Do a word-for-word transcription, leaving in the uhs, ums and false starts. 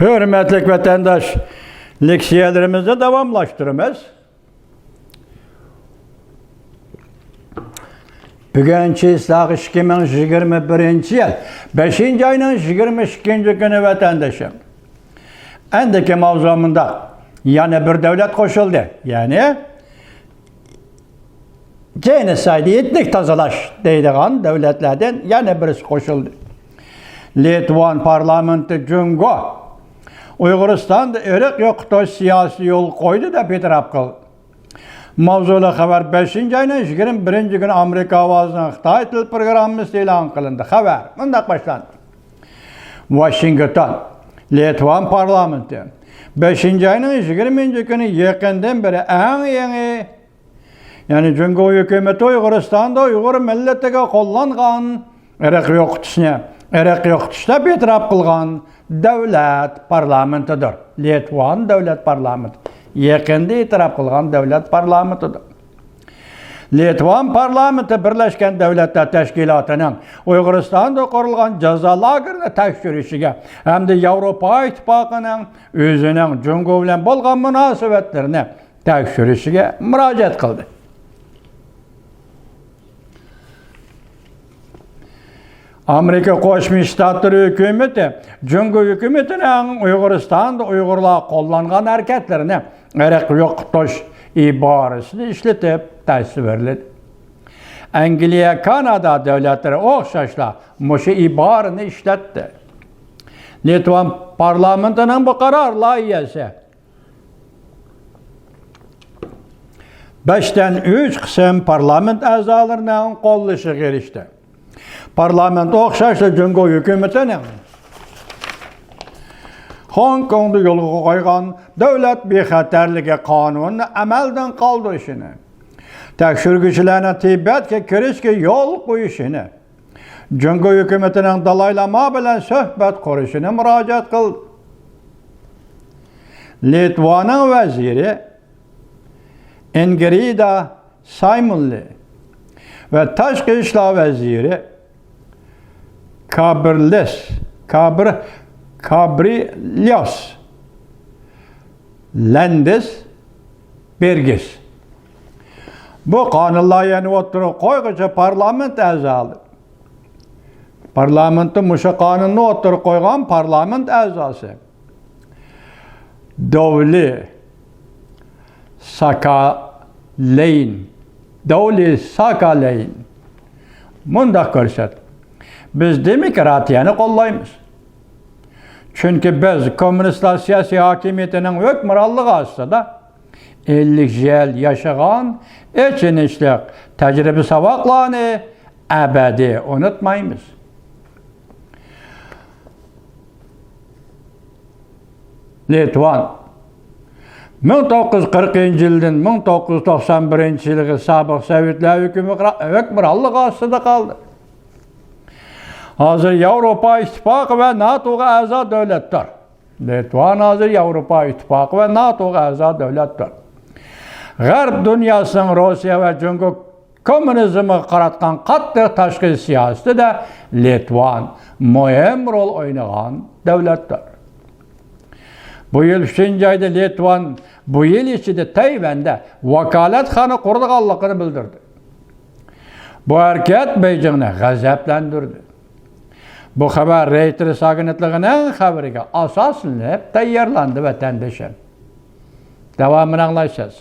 ھۆرمەتلىك ۋەتەنداش، لېكسىيەلىرىمىزنى داۋاملاشتۇرىمىز. بۈگۈن چىسلاغ ئىككى مىڭ يىگىرمە بىرىنچى يىل، بەشىنچى ئاينىڭ يىگىرمە ئىككىنچى كۈنى، ۋەتەندىشىم. ئەندىكى ماۋزۇ مۇنداق. يەنە بىر دۆلەت قوشۇلدى. يەنى جېنوسايد، ئېتنىك تازىلاش دەيدىغان دۆلەتلەردىن يەنە بىرسى قوشۇلدى. لىتۋان پارلامېنتى جۇڭگو ئۇيغۇرىستاندا ئىرق يوقىتىش سىياسىي يول قويدى دەپ ئېتىراپ قىلدى. ماۋزۇلۇق خەۋەر بەشىنچى ئاينىڭ يىگىرمە بىرىنچى كۈنى ئامېرىكا ئاۋازىنىڭ خىتاي تىل پروگراممىسىدا ئېلان قىلىندى. خەۋەر مۇنداق باشلاندى. ۋاشىنگتون، لىتۋان پارلامېنتى بەشىنچى ئاينىڭ يىگىرمىنچى كۈنى يېقىندىن بېرى ئەڭ يېڭى، يەنى جۇڭگو ھۆكۈمىتى ئۇيغۇرىستاندا ئۇيغۇر مىللىتىگە قوللانغان ئىرق يوقىتىشنى، ئىرق يوقىتىش دەپ ئېتىراپ قىلغان دۆلەت پارلامېنتىدۇر. لىتۋان دۆلەت پارلامېنتى. يېقىندا ئېتىراپ قىلغان دۆلەت پارلامېنتىدۇر. لىتۋان پارلامېنتى بىرلەشكەن دۆلەتلەر تەشكىلاتىنىڭ ئۇيغۇرىستاندا قۇرۇلغان جازا لاگېرىنى تەكشۈرۈشىگە ھەمدە ياۋروپا ئىتتىپاقىنىڭ ئۆزىنىڭ جۇڭگو بىلەن بولغان مۇناسىۋەتلىرىنى تەكشۈرۈشىگە مۇراجىئەت قىلدى. ئامېرىكا قوشما شتاتلىرى ھۆكۈمىتى جۇڭگو ھۆكۈمىتىنىڭ ئۇيغۇرىستاندا ئۇيغۇرلار قوللانغان ھەرىكەتلىرىنى ئىرق يوقىتىش ئىبارىسىنى ئىشلىتىپ تەسۋىرلىدى. ئەنگلىيە، كانادا دۆلەتلىرى ئوخشاشلا مۇشۇ ئىبارىنى ئىشلەتتى. لىتۋان پارلامېنتىنىڭ بۇ قارار لايىھەسى بەشتىن ئۈچ قىسىم پارلامېنت ئەزالىرىنىڭ قوللىشىغا ئېرىشتى. پارلامېنت ئوخشاشلا جۇڭگو ھۆكۈمىتىنىڭ خوڭكوڭدا يولغا قويغان دۆلەت بىخەتەرلىكى قانۇنىنى ئەمەلدىن قالدۇرۇشىنى، تەكشۈرگۈچىلەرنىڭ تىبەتكە كىرىشكە يول قويۇشىنى، جۇڭگو ھۆكۈمىتىنىڭ دالاي لاما بىلەن سۆھبەت قۇرۇشىنى مۇراجىئەت قىلدى. لىتۋانىڭ ۋەزىرى ئىنگرىدا سايمونلى ۋە تاشقى ئىشلار ۋەزىرى كابرلېس، كابر، كابرىليوس لەندىس بېرگىس بۇ قانۇن لايىھەنى ئوتتۇرىغا قويغۇچى پارلامېنت ئەزالىرى، پارلامېنتتا مۇشۇ قانۇننى ئوتتۇرىغا قويغان پارلامېنت ئەزاسى دولى ساكالەين، دولى ساكالەين مۇنداق كۆرسەتتى: بىز دېموكراتىيەنى قوللايمىز. چۈنكى بىز كوممۇنىستلار سىياسىي ھاكىمىيىتىنىڭ ھۆكۈمرانلىقى ئاستىدا ئەللىك يىل ياشىغان ئېچىنىشلىق تەجرىبە ساۋاقلارنى ئەبەدىي ئۇنتۇمايمىز. لىتۋان مىڭ توققۇز يۈز قىرىقىنچى يىلدىن مىڭ توققۇز يۈز توقسان بىرىنچى يىلغا سابىق سوۋېتلار ھۆكۈمرانلىقى ئاستىدا قالدى. ھازىر ياۋروپا ئىتتىپاقى ۋە ناتوغا ئەزا دۆلەتتۇر. لىتۋان ھازىر ياۋروپا ئىتتىپاقى ۋە ناتوغا ئەزا دۆلەتتۇر. غەرب دۇنياسىنىڭ روسىيە ۋە جۇڭگو كوممۇنىزمغا قاراتقان قاتتىق تاشقى سىياسىتىدە لىتۋان مۇھىم رول ئوينىغان دۆلەتتۇر. بۇ يىل ئۈچىنچى ئايدا لىتۋان بۇ يىل ئىچىدە تەيۋەندە ۋاكالەتخانا قۇرىدىغانلىقىنى بىلدۈردى. بۇ ھەرىكەت بېيجىڭنى غەزەپلەندۈردى. بۇ خەۋەر رېيتېرس ئاگېنتلىقىنىڭ خەۋىرىگە ئاساسلىنىپ تەييارلاندى، ۋەتەندىشىم. داۋامىنى ئاڭلايسىز.